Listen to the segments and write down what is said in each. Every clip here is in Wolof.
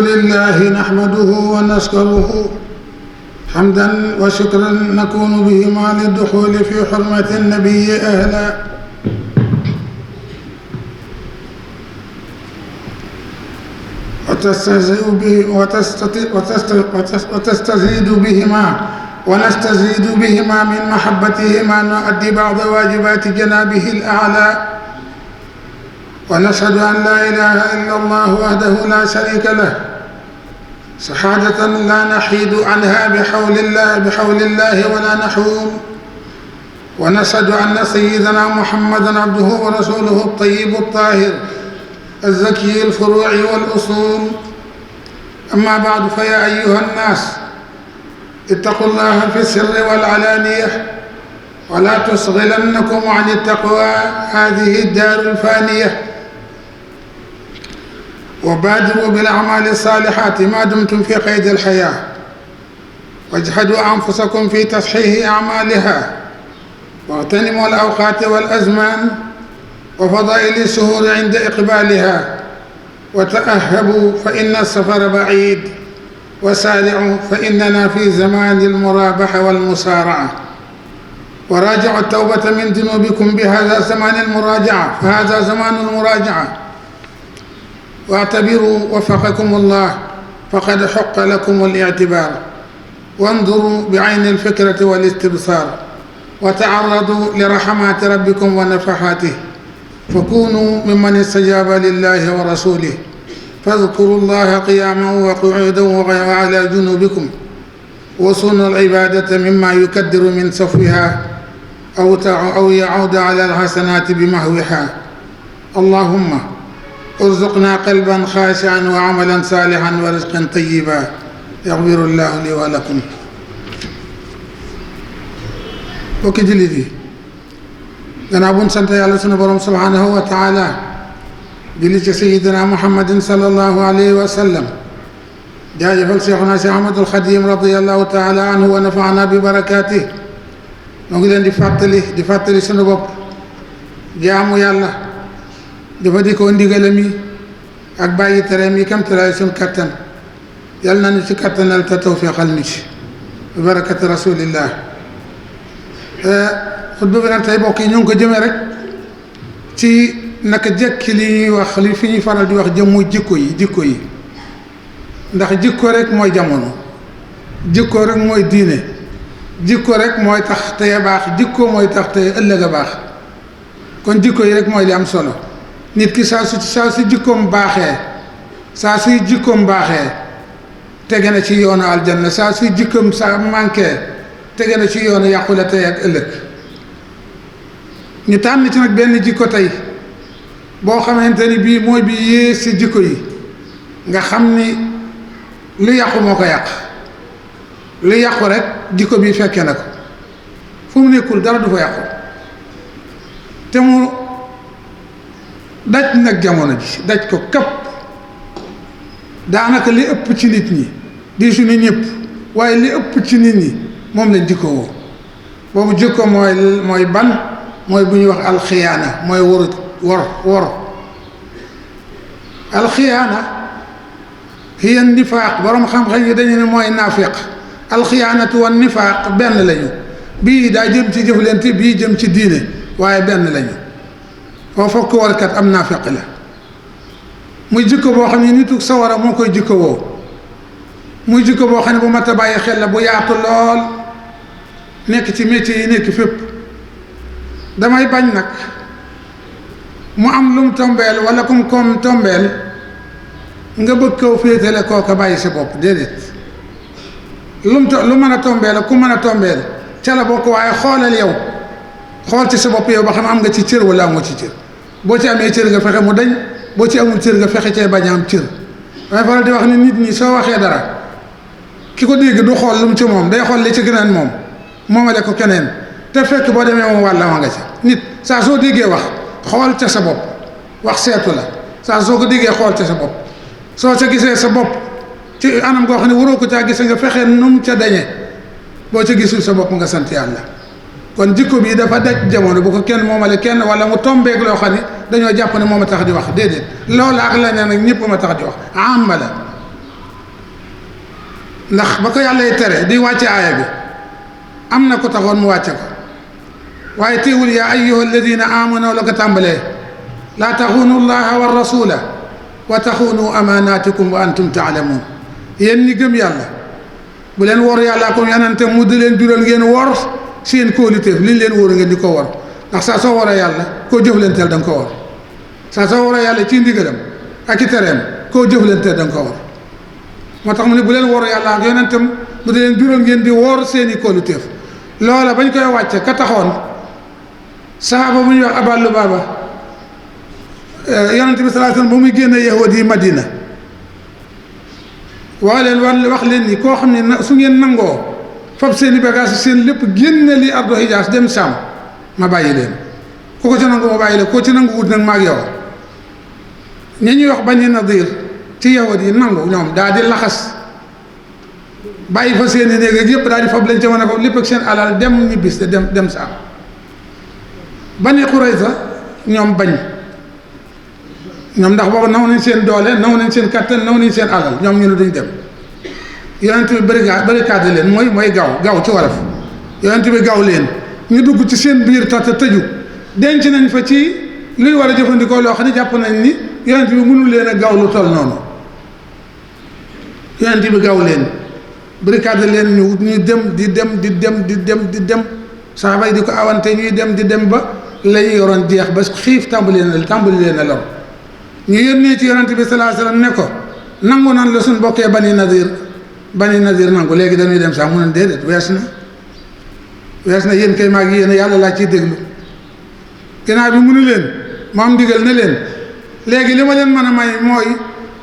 لله نحمده ونشكره حمدا وشكرا نكون بهما للدخول في حرمة النبي أهلا وتستزيد بهما ونستزيد بهما من محبتهما نؤدي بعض واجبات جنابه الأعلى ونشهد أن لا إله إلا الله وحده لا شريك له شهادة لا نحيد عنها بحول الله ولا نحول ونشهد أن سيدنا محمدا عبده ورسوله الطيب الطاهر الزكي الفروع والأصول أما بعد فيا أيها الناس اتقوا الله في السر والعلانية ولا تشغلنكم عن التقوى هذه الدار الفانية وبادروا بالأعمال الصالحات ما دمتم في قيد الحياة واجهدوا أنفسكم في تصحيح أعمالها واغتنموا الأوقات والأزمان وفضائل الشهور عند إقبالها وتأهبوا فإن السفر بعيد وسارعوا فإننا في زمان المرابحة والمسارعة وراجعوا التوبة من ذنوبكم بهذا زمان المراجعة فهذا زمان المراجعة واعتبروا وفقكم الله فقد حق لكم الاعتبار وانظروا بعين الفكرة والاستبصار وتعرضوا لرحمات ربكم ونفحاته فكونوا ممن استجاب لله ورسوله فاذكروا الله قياما وقعودا وعلى جنوبكم وصنوا العبادة مما يكدر من صفوها أو يعود على الحسنات بمهوها اللهم ارزقنا قلبا خاشعا وعملا صالحا ورزقا طيبا يغفر الله لي ولكم bokki jullit yi gannaaw bu ñu sant yàlla sunu borom subhanahu wa taala julli ci sayidina muhammadin sallallahu alayhi wa sallam jaajëfal cheikhuna cheikh ahmadul xadim radiallahu taala anhu wa nafaana bi barakaati noo ngi leen di fàttali sunu bopp jaamu yàlla dafa di ko ndigalam yi ak bàyyi tereem yi kamtalaay sunu kattan yàlla nañu ci kattanal te tawfiqal ñu ci bi barakati rasulillah xutba bi nag tey bokk yi ñu ngi ko jëmee rek ci naka jekki li ñuy wax li fi ñuy faral di wax jëmmu jikko yi ndax jikko rek mooy jamono jikko rek mooy diine jikko rek mooy tax tey a baax jikko mooy tax tey ëllëg a baax kon jikko yi rek mooy li am solo nit ki saa su jikkoom baaxee saa suy jikkoom baaxee tege na ci yoonu aljanna saa suy jikkoom saa manqué tege na ci yoonu yàqule tey ak ëllëg ñu tànn ci nag benn jikko tey boo xamante ni bii mooy bi yées ci jikko yi nga xam ni lu yàqu moo ko yàq lu yàqu rek jikko bi fekke na ko fu mu nekkul dara du fa yàqu te mu daj nag jamono ji daj ko kapp daanaka li ëpp ci nit ñi di su ni ñëpp waaye li ëpp ci nit ñi moom lañ jikko woo boobu jikko mooy ban mooy bu ñuy wax alxiyaana mooy wor alxiyaana hiya nifaaq borom xam-xam yi dañu ne mooy naafiq alxiyaanatu wan nifaaq benn lañu bii daa jëm ci jëflante bii jëm ci diine waaye benn lañu foo fokk warkat am naafiq la muy jikko boo xam ne nitu sawara moo koy jikko woo muy jikko boo xam ne bu mat a bàyyi xel la bu yaatu lool nekk ci métier yi nekk fépp damay bañ nag mu am lu mu tombeel wala kum koom tombeel nga bëgg kaw féetale kooka bàyyi sa bopp déedéet lu mën a tombeel ku mën a tombeel ca la bokk waaye xoolal yow xool ci sa bopp yow ba xam am nga ci cër wala amoo ci cër boo ci amee cër nga fexe mu dañ boo ci amul cër nga fexe cee bañ a am cër damay faral di wax ne nit ñi soo waxee dara ki ko dégg du xool lu mu ci moom day xool li ci keneen moom moomale ko keneen te fekk boo demee moom wàlla ma nga ca nit saa soo déggee wax xool ca sa bopp wax seetu la saa soo ko déggee xool ca sa bopp soo ca gisee sa bopp ci anam goo xam ne waroo ko caa gise nga fexe num ca dañe boo ca gisul sa bopp nga sant yàlla kon jikko bi dafa daj jamono bu ko kenn moomale kenn wala mu tombeeg loo xam ne dañoo jàpp ne moom a tax di wax déedéet loolu ak la ne nag ñëpp ma tax di wax amma la ndax ba ko yàlla tere di wàcce aaya bi am na ko taxoon mu wàcce ko waaye teewul yaa ayyuha alladina amanu la ko tàmbalee laa taxunu llaha wa rasula wa taxunu amanatikum wa antum taalamuun yéen ñi gëm yàlla bu leen wor yàlla ko yonente mu di leen jural ngeen wor seen kóoliteef liñ leen wóor ngeen di ko wor ndax saa soo waree yàlla koo jëflanteel da nga ko wor saa soo waree yàlla ci ndigalam ak ci tereem koo jëflanteel da nga ko wor moo tax mu ne bu leen wor yàlla ak yonentam mu di leen jural ngeen di wor seeni kóoliteef loola bañ koy wàcce ka taxoon sahaaba bu ñuy wax Abaa Lubaaba yonente bi sallallahu alayhi wasallam ba muy génne yahud yi Madina waa leen wax leen ni koo xam ne su ngeen nangoo fab seeni bagage seen lépp génne li ardo Hijaas dem Saam ma bàyyi leen ku ko ci nangu ma bàyyi leen koo ci nangu wut nag maag yow ña ñuy wax Bani Nadiir ci yahud yi nangu ñoom daal di laxas bàyyi fa seeni néeg ak yëpp daal di fab lañ ca mën a fab lépp ak seen alal dem ñibbis dem Saam Bani Qurayza ñoom bañ ñoom ndax boobu naw nañ seen doole naw nañ seen kattan naw nañ seen alal ñoom ñu ne duñ dem yonent bi barricade leen mooy gaaw ci wolof yonent bi gaaw leen ñu dugg ci seen biir tata tëju denc nañ fa ci luy war a jëfandikoo loo xam ne jàpp nañ ni yonent bi mënul leen a gaaw lu toll noonu yonent bi gaaw leen barricade leen ñu dem saxaaba yi di ko awante ñuy dem di dem ba lañu yoroon jeex ba xiif tàmbali leen a lor ñu yónnee ci yonent bi sallallahu alayhi wasallam ne ko nangu nan la suñ bokkee Bani Nadir nangu léegi dañuy dem sax mu ne déedéet wees na yéen kay maag yéen yàlla laa ciy déglu ginnaaw bi mënu leen mu am ndigal ne leen léegi li ma leen mën a may mooy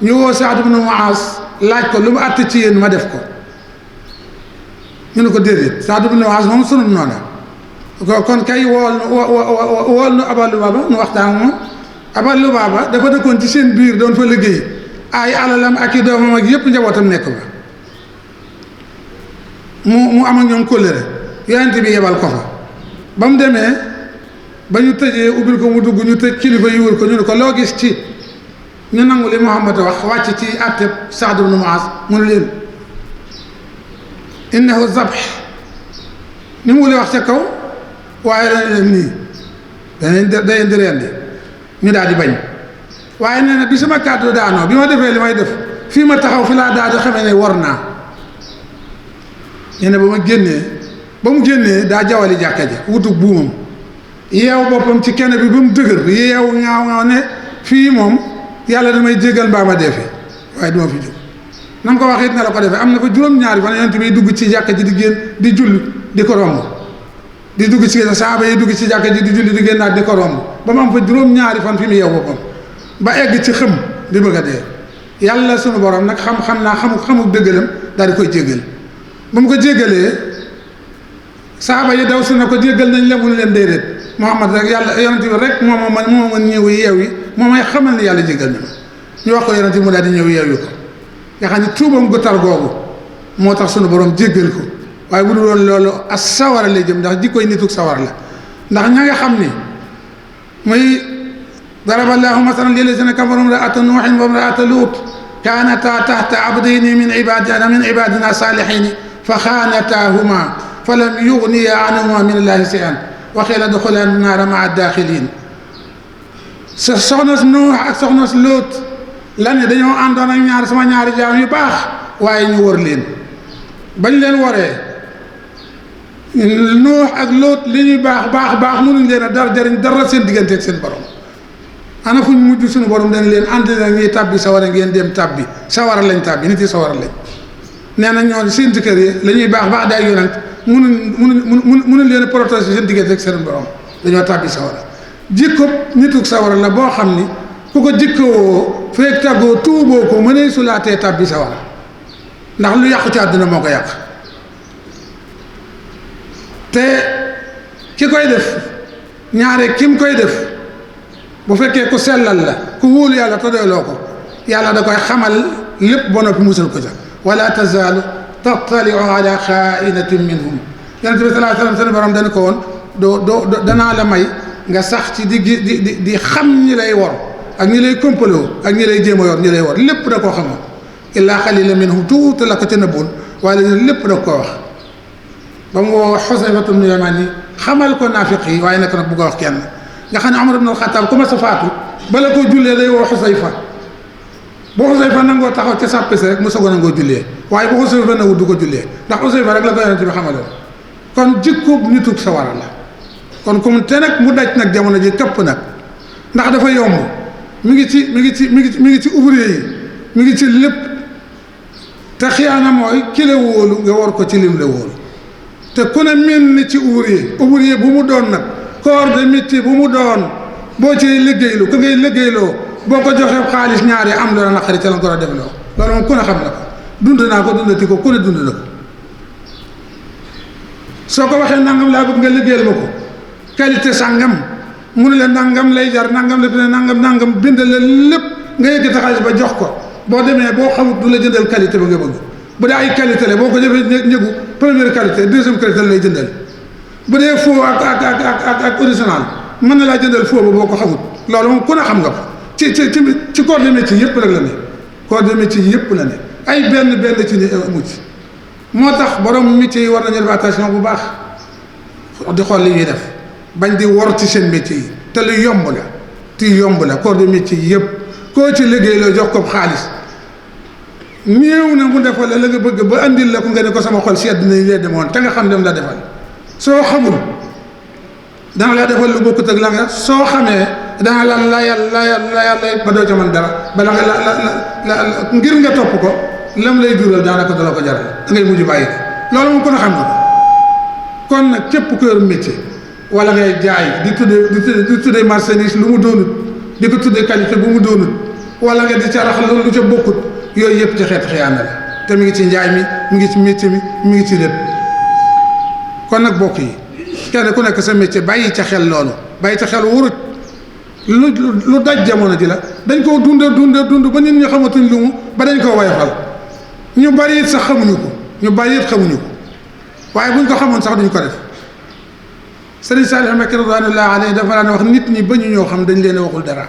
ñu woo Saad ibn Muaaz laaj ko lu mu àtt ci yéen ma def ko ñu ne ko déedéet Saad ibn Muaaz moom sunu noona kon kay wool nu Abaa Lubaaba nu waxtaan moom Abaa Lubaaba dafa dëkkoon ci seen biir doon fa liggéey ay alalam ak i doomam ak yëpp njabootam nekk ba mu am ak ñoom kóllëre yonent bi yebal ko fa ba mu demee ba ñu tëjee ubbil ko mu dugg ñu tëj kilifa yi wër ko ñu ne ko loo gis ci ñu nangu li Muhammad wax wàcc ci àtte Saad ibn Muaaz mu ne leen innahu zabh ni mu li wax ca kaw waaye dañ leen nii dañ di rendi ñu daal di bañ waaye nee na bi sama kàddu daanoo bi ma defee li may def fii ma taxaw fi laa daal di xamee ne war naa ñu ne ba mu génnee daa jawali jàkka ja wutug buumam yeew boppam ci kenn bi ba mu dëgër yeew ngaaw ne fii moom yàlla damay jéggal mbaa ma dee fi waaye duma fi jóg na nga ko wax it na la ko defee am na fa juróom-ñaari fan yonent bi dugg ci jàkka ji di génn di julli di ko romb di dugg ci saaba yi dugg ci jàkka ji di julli di génnaat di ko romb ba mu am fa juróom-ñaari fan fi mu yeew boppam ba egg ci xëm di bëgg a dee yàlla sunu borom nag xam naa xamuk dëggalam daal di koy jéggal ba mu ko jéggalee saaba yi daw si na ko jéggal nañ la mu leen déedéet Muhammad rek yàlla yonent bi rek moo ma ñëw yeew yi moo may xamal ne yàlla jéggal na ma ñu wax ko yonent bi mu daal di ñëw yeew yi ko nga xam ne tuubam gu tar googu moo tax sunu borom jéggal ko waaye bu dul woon loolu as sawara lay jëm ndax jikkoy nituk sawar la ndax ña nga xam ni muy daraballaahu masalan lillaziina kafaru imra'ata nuuhin wa imra'ata luut kaanataa tahta abdayni min ibaadinaa saalihiin fa xaanataahumaa falam yugniyaa anhumaa min allaahi shay'an wa qiila udxulaa naara ma'a daaxiliin soxna Nuux ak soxna Luut lan ne dañoo àndoon ak sama ñaari jaam yu baax waaye ñu wër leen bañ leen waree Nuux ak Luut li ñuy baax mënuñ leen a jariñ dara seen diggante ak seen borom ana fuñ mujj suñu borom dañ leen ànd na ñuy tàbbi sawara ngeen dem tàbbi sawara lañ tàbbi nit yi sawara lañ nee na ñoo seen jëkkër yi la ñuy baax day yonent mënuñ leen a protéger seen diggante ak seen borom dañoo tàbbi sawara jikko nituk sawara la boo xam ni ku ko jikkoo feek tàggoo tuuboo ko mënee sulaatee tàbbi sawara ndax lu yàqu ci àdduna moo ko yàq te ki koy def ñaare kim koy def bu fekkee ku sellal la ku wóolu yàlla te doyloo ko yàlla da koy xamal lépp ba noppi musal ko ca wala tazaalu tattaliu ala xaainatin minhum yonent bi sallallahu alayhi wasallam seen borom dana ko woon danaa la may nga sax ci di xam ñi lay wor ak ñi lay kompaloo ak ñi lay jéem a yor ñi lay wor lépp da koo xamoon illaa xalila minhum tuuti la ko ca nëbboon waaye lépp da koo wax ba mu woo Xusayfatu bnu Yamaan yi xamal ko naafiq yi waaye nag bu ko wax kenn nga xam ne Umar ibn al-Xattaab ku ma sa faatu bala koo jullee day woo Xusayfa boo Xusayfa nangoo taxaw ca sàppe si rek mu soog a nangoo jullee waaye bu Xusayfa nangu du ko jullee ndax Xusayfa rek la ko yonent bi xamaloon kon jikko nitug sawara la kon comme te nag mu daj nag jamono ji këpp nag ndax dafa yomb mi ngi ci ouvrier yi mi ngi ci lépp te xiyaana mooy ki la wóolu nga war ko ci lim la wóolu te ku ne mel ni ci ouvrier bu mu doon nag corps de métier bu mu doon boo ci liggéeylu ku ngay liggéeyloo boo ko joxee xaalis ñaari am la naqari ca la ko def loo loolu moom ku ne xam na ko dund naa ko dundati ko ku ne dund na ko soo ko waxee nangam laa bëgg nga liggéeyal ma ko qualité sàngam mu ne la nangam lay jar nangam la dina nangam bindal la lépp nga yëkkati xaalis ba jox ko boo demee boo xamut du la jëndal qualité ba nga bëgg bu dee ay qualité la boo ko jëfee njëgu première qualité deuxième qualité la lay jëndal bu dee faux ak original mën na laa jëndal faux ba boo ko xamut loolu moom ku ne xam nga ko ci corps de métier yëpp nag la ne corps de métier yëpp la ne ay benn ci ni amu ci moo tax borom métier yi war nañu def attention bu baax di xool li ñuy def bañ di wor ci seen métier yi te lu yomb la corps de métier yi yëpp koo ci liggéey loo jox ko xaalis néew na mu defal la nga bëgg ba andil la ko nga ne ko sama xol sedd nañ lee demoon te nga xam dem la defal soo xamul dana la defal lu bokkut ak la nga soo xamee dana la yàlla ba doo ca mën dara bala nga la ngir nga topp ko lam lay jural daanaka dala ko jaral da ngay mujj bàyyi ko loolu moom kon a xam nga ko kon nag képp ku yor métier wala ngay jaay di tudde marchandise lu mu doonut di ko tudde qualité bu mu doonut wala nga di ca rax lu ca bokkut yooyu yëpp ci xeet xiyaana la te mi ngi ci njaay mi ngi ci métier mi ngi ci lépp kon nag bokk yi kenn ku nekk sa métier bàyyi ca xel loolu bàyyi ca xel wuruj lu daj jamono ji la dañ koo dund ba nit ñi xamatuñ lu mu ba dañ koo wayfal ñu bari it sax xamuñu ko waaye buñ ko xamoon sax duñ ko def Sëriñ Saalih Mbakke radiyallaahu alayhi dafa daan wax nit ñi ba ñu ñoo xam dañ leen a waxul dara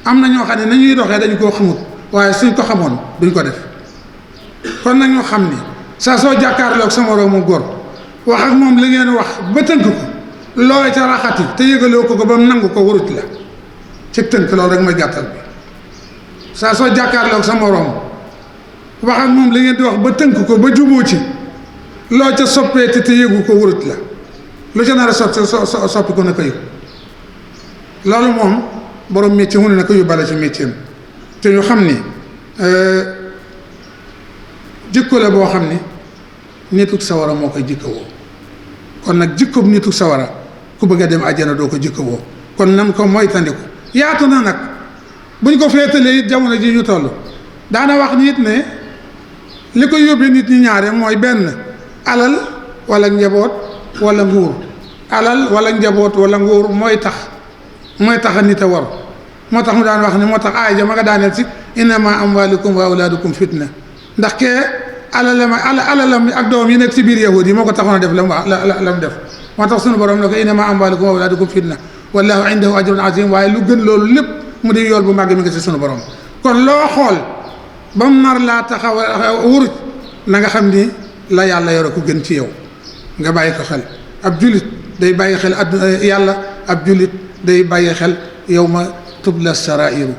am na ñoo xam ne nañuy doxee dañu koo xamut waaye suñ ko xamoon duñ ko def kon nag ñoo xam ni saa soo jàkkaarloog sa moroomu góor wax ak moom li ngeen wax ba tënk ko looy ca raxati te yëgaloo ko ba mu nangu ko warut la ci tënk loolu rek mooy gàttal bi saa soo jàkkaarloog sa moroom wax ak moom li ngeen di wax ba tënk ko ba juboo ci loo ca soppeeti te yëgu ko warut la lu ca nar a soppi ko na ko yëg loolu moom borom métier mu ne na ko yóbbaale ci métier te ñu xam ni jikko la boo xam ni nituk sawara moo koy jikkawoo kon nag jikkob nituk sawara ku bëgg a dem àjjana doo ko jikkawoo kon nan ko moytandiku yaatu na nag buñ ko féetalee it jamono ji ñu toll daana wax nit ne li ko yóbbee nit ñi ñaare mooy benn alal wala njaboot wala nguur alal wala njaboot wala nguur mooy tax a nit a war moo tax mu daan wax ne moo tax aay ja ma nga daaneel si innama amwalukum wa awlaadukum fitna ndax kee alalam ak doom yi nekk ci biir yahud yi moo ko taxoon a def la mu def moo tax sunu borom ne ko innama amwalukum wa awlaadukum fitna wallahu indahu ajrun azim waaye lu gën loolu lépp mu di yool bu màgg mi ngi ci sunu borom kon loo xool ba mu nar laa taxaw wuruj na nga xam ni la yàlla yore ku gën ci yow nga bàyyi ko xel ab julit day bàyyi xel yàlla ab julit day bàyyi xel yow ma tubla sarairu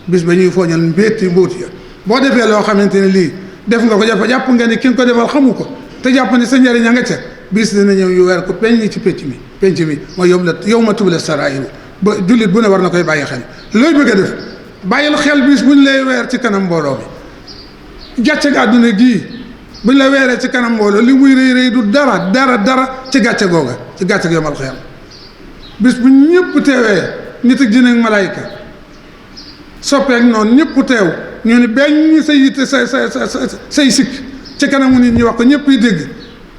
bis ba ñuy fooñal mbéeti mbóot ya boo defee loo xamante ne lii def nga ko jàpp nga ni ki nga ko defal xamu ko te jàpp ne sa njëriñ a nga ca bis dina ñëw yu weer ko peñ ci penc mi mooy yow ma tubla sarairu ba jullit bu ne war na koy bàyyi xel looy bëgg a def bàyyil xel bis buñ lay weer ci kanam mbooloo mi gàcce ga àdduna gii buñ la weeree ci kanam mbooloo li muy rëy du dara ci gàcce googa ci gàcce gi yomal xiyam bis bu ñëpp teewee nit ak jinne ak malaayika soppeek noonu ñëpp teew ñu ne benn say yitte say sikk ci kanamu nit ñi wax ko ñëpp yi dégg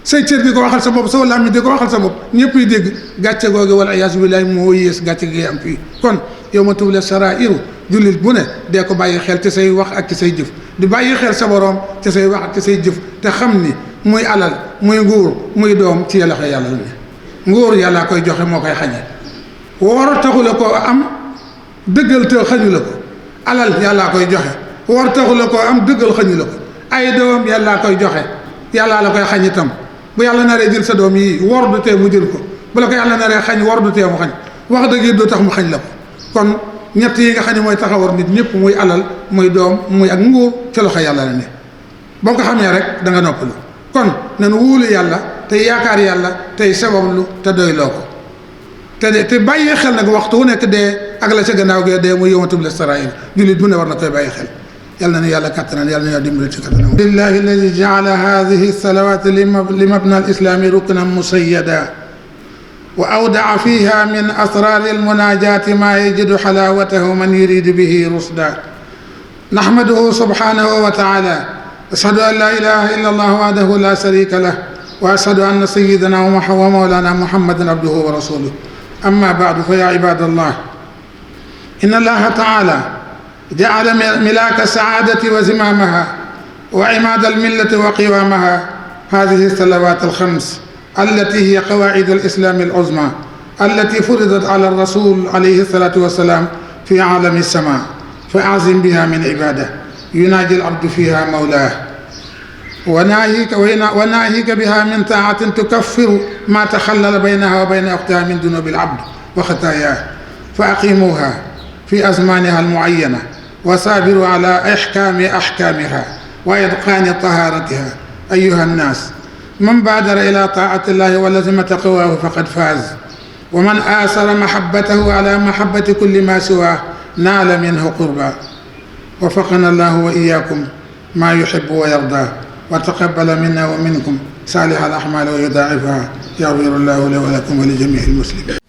say cër di ko waxal sa bopp sa làmmiñ di ko waxal sa bopp ñëpp yi dégg gàcce googu wala iyaasu billaahi moo yées gàcce gi am fii kon yow ma tubla sarairu jullit bu ne dee ko bàyyi xel ci say wax ak ci say jëf di bàyyi xel sa borom ci say wax ak ci say jëf te xam ni muy alal muy nguur muy doom ci yàlla yàlla lu ne nguur yàllaa koy joxe moo koy xañe woor taxu la ko am dëggal te xañu la ko alal yàllaa koy joxe woor taxu la ko am dëggal xañu la ko ay doom yàllaa koy joxe yàllaa la koy xañ itam bu yàlla naree jël sa doom yi wor du tee mu jël ko bu la ko yàlla naree xañ wor du tee mu xañ wax dëgg yi du tax mu xañ la ko kon ñett yi nga xam ne mooy taxawar nit ñëpp muy alal muy doom muy ak nguur ci loxo yàlla la ne boo ko xamee rek da nga noppalu kon nan wóolu yàlla tey yaakaar yàlla tey sabablu te doyloo ko te bàyyi xel nag waxtu wu nekk dee ak la ca gannaaw gee dee muy yawmatul sarair jullit bu ne war na koy bàyyi xel yàlla na yàlla kattanal yàlla na yàlla dimbali ci kattanam lillahi alladi jaala hadihi salawat li mabna al islami ruknan musayyada wa awdaa fiha min asrar al munajat ma yajidu halawatahu man yuridu bihi rusda nahmaduhu subhanahu wa taala ashhadu an la ilaha illa allah wahdahu la sharika lah wa ashhadu anna sayyidana wa mawlana muhammadan abduhu wa rasuluhu amma ba'du fa ya ibadallah inna allaha taala جعل ملاك السعادة وزمامها وعماد الملة وقوامها هذه الصلوات الخمس التي هي قواعد الإسلام العظمى التي فرضت على الرسول عليه الصلاة والسلام في عالم السماء فأعظم بها من عبادة يناجي العبد فيها مولاه وناهيك بها من طاعة تكفر ما تخلل بينها وبين أختها من ذنوب العبد وخطاياه فأقيموها في أزمانها المعينة وصابروا على أحكامها وإتقان طهارتها أيها الناس من بادر إلى طاعة الله ولزم تقواه فقد فاز ومن آثر محبته على محبة كل ما سواه نال منه قربا وفقنا الله وإياكم ما يحب ويرضى وتقبل منا ومنكم صالح الأعمال ويضاعفها يغفر الله لي ولكم ولجميع المسلمين